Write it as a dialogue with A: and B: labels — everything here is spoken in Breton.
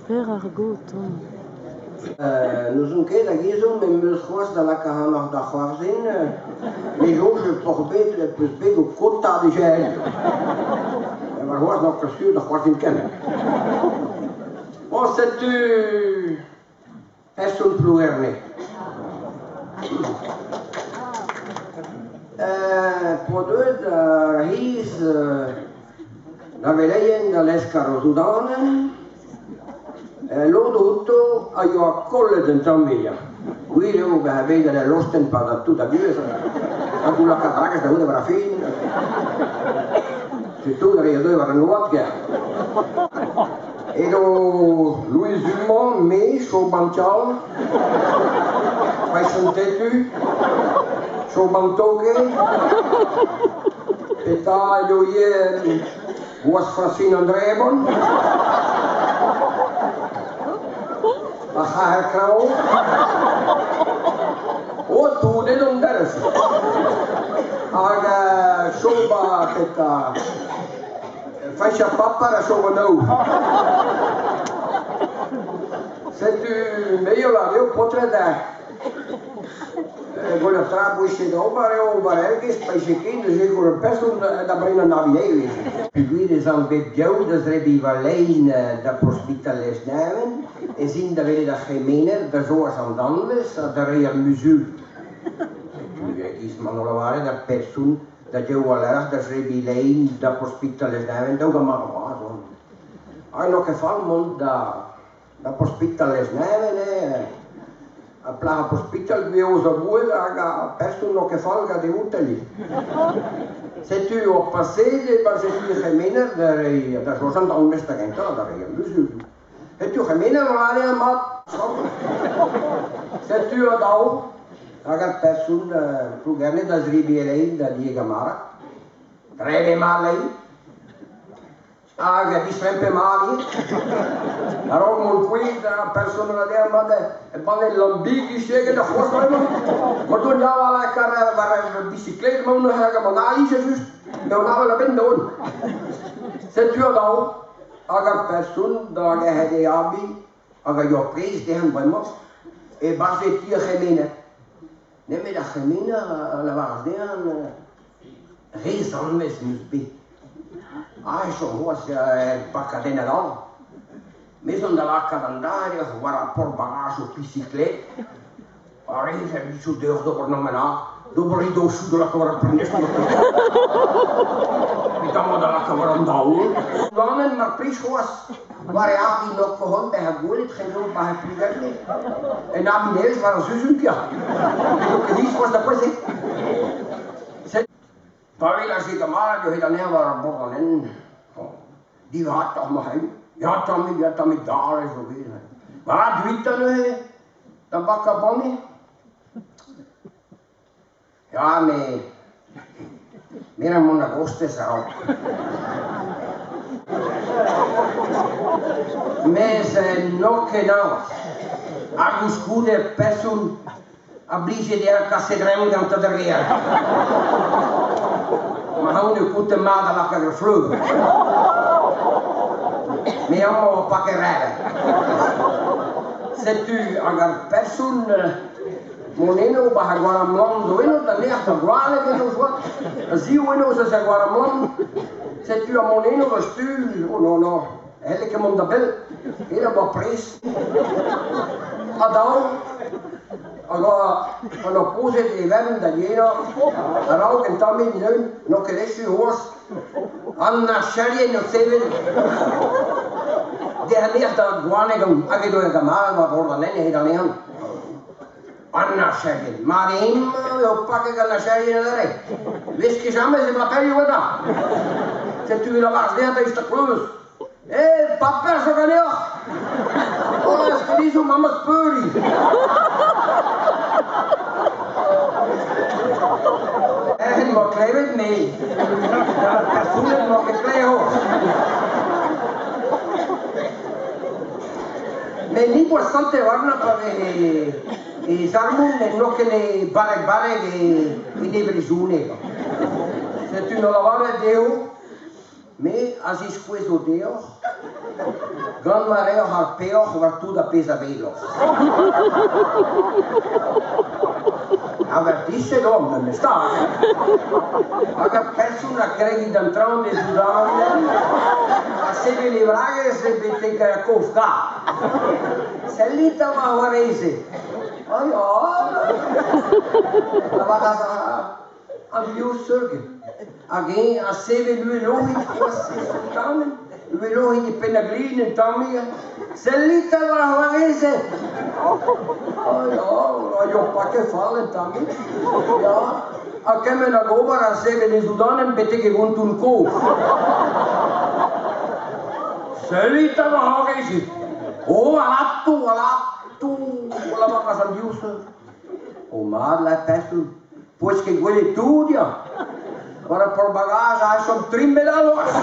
A: Per ar Go tomm.
B: N'ouzon ket hag ezhomm em eus c'hoazh da lakaat ac'hanoc'h da c'hoarzhin. Me soñj p'oc'h bet peus bet ho kota dija. Warc'hoazh n'oc'h ket sur da c'hoarzhin ken. Bon, setu person Plougerne. P'oa deuet ar c'hiz da veleien da leskañ o zoudanenn, lod outo a yoa kollet un tammig ya. Gwir eo bezañ bet en ul lostenn 'pad tout ar vuhez ha goût lakaat bragez da c'houde war ar fin. Setu dre a deu war an oad ker. Edo Louis Dumont, me, Chobantial, Paissantetu, Chobantoke, petra edo ivez Gwaz Francine an Drebon, ar c'haer kraoñ, o tout edon derez. Hag Choba petra Fañch ar paper a chom an aour. Setu me eo eo paotred gant ur tra bouezet ober eo ober elgez pa ije ket neuze gant ur person da brenañ an avi nevez. Peogwir ez an bet gaou da zebriñ va lein da ospital Lesneven ez in da welet ar c'hemener da Joaz an danvez ha da reiñ ar muzul. Setu e-giz m'en doa lavaret ar person Da dev war-lerc'h da zebriñ lein da ospital Lesneven, daou gant marv bras on. Ha n'eo ket fall mont da ospital Lesneven, eh. Ha plac'h ar ospital gweoz ar boued hag ar person n'eo ket fall gant e otel. Setu hor paseet e-barzh e ti c'hemener da reiñ da Joz an Danvez da gentañ da reiñ ar muzul. Setu c'hemener a lâre mat. Setu a-daou hag ar person Plougerne da zebriñ e lein da di e gamarad. Drebet mat lein. Hag distrempet mat ivez. A-raok mont kuit, ar person a dezhañ mat e banne lambig iseget ar c'hoazh bremañ. Ma dont ya war war ar bisiklet emaon neuze hag an ali just. Emaon avel a-benn da vont. Setu a-daou. Hag ar person da gerc'hat e abi hag a yoa prest dezhañ bremañ e-barzh e ti ar c'hemener. Nemet ar c'hemener a lavaras dezhañ re zanvez 'm eus bet. Aet eo c'hoazh er bakadennad all. Me zo da lakaat an dare war ar port-bagajoù bisiklet. Ar re servijoù deoc'h d'ober nomena, d'ober ridochoù da lakaat war ar prenestr. Met amañ da lakaat war an daol. Ganen mar plij c'hoazh, war e avi n'oc'h bezañ gwelet c'hello ba he Plougerne. En avi nevez war ar sizhun kia. N'eo ket diaes c'hoazh da pouez-se. Pa welas e gamarad eo anezhañ war ar bord an hent, divatoc'h ma c'hell, ya tammig, ya tammig dale zo bet. Ma, duit neuze, da bakañ banne. Ya, me, me ra mont a-gostez a-raok. Mes n'eo ket aes. Ha koulskoude person a blije dezhañ kas e dremm gantañ d'ar gêr. Ma aon eo paotr mat a lakaat ur fleur. Me amañ oa paket rêve. Setu hag ar person mont eno 'ba ar Gwaramlan zo eno da lec'h da Gwaleg eno joa. A-ziv eno ez eus ar Gwaramlan. Setu ha mont eno da stur. Oh non, non, n'helle ket mont da bell. Eno 'oa prest. Ha daou, hag oa pozet e vamm da yenañ a-raok un tammig neuze n'on ket echu c'hoazh. An archerien o sevel derc'h da Gwaleg hag edo er gamarad war bord an hent hed anezhañ. An archerien, mat eo eo paket gant archerien adarre. Vez ket james e paperioù eta. Setu e lavaras dezhañ dreist ar kleuz. Eh, paper zo ganeoc'h! Oh, skrizoù mammos peuriñ! Erc'hen 'moa klevet me. Ar personed 'moa ket klevet. Met ni 'boa santet warnañ pa veze e zarmoun n'oa ket e barrek-barrek e nevrezhoneg. Setu 'noa lavaret dezho. Me a ziskouezo deoc'h gant ma reoc'h ar peoc'h war tout ar pezh a weloc'h. Avertiset on memes tra. Hag ar person a kregi d'an traoñ d'e soudadenn ha sevel e vragez betek ar kof gar. Sellit amañ war-se. Ah ya, lavaras an div seurged. Hag eñ a sevel uheloc'hik c'hoazh e soutanenn, uheloc'hik e penn-a-glin un tammig. Sellit war ar c'hoareze! Ah ya, a yo paket fall un tammig. Ya, ha kement hag ober a sevel e soudanenn betek e vontoun kozh. Sellit war ar c'hoareze! Oh, alato, alato, a lavaras an div seurt. O mat, la person. Poez ket gwelet tout, ya. War ar portbagaj a chom tri medal c'hoazh.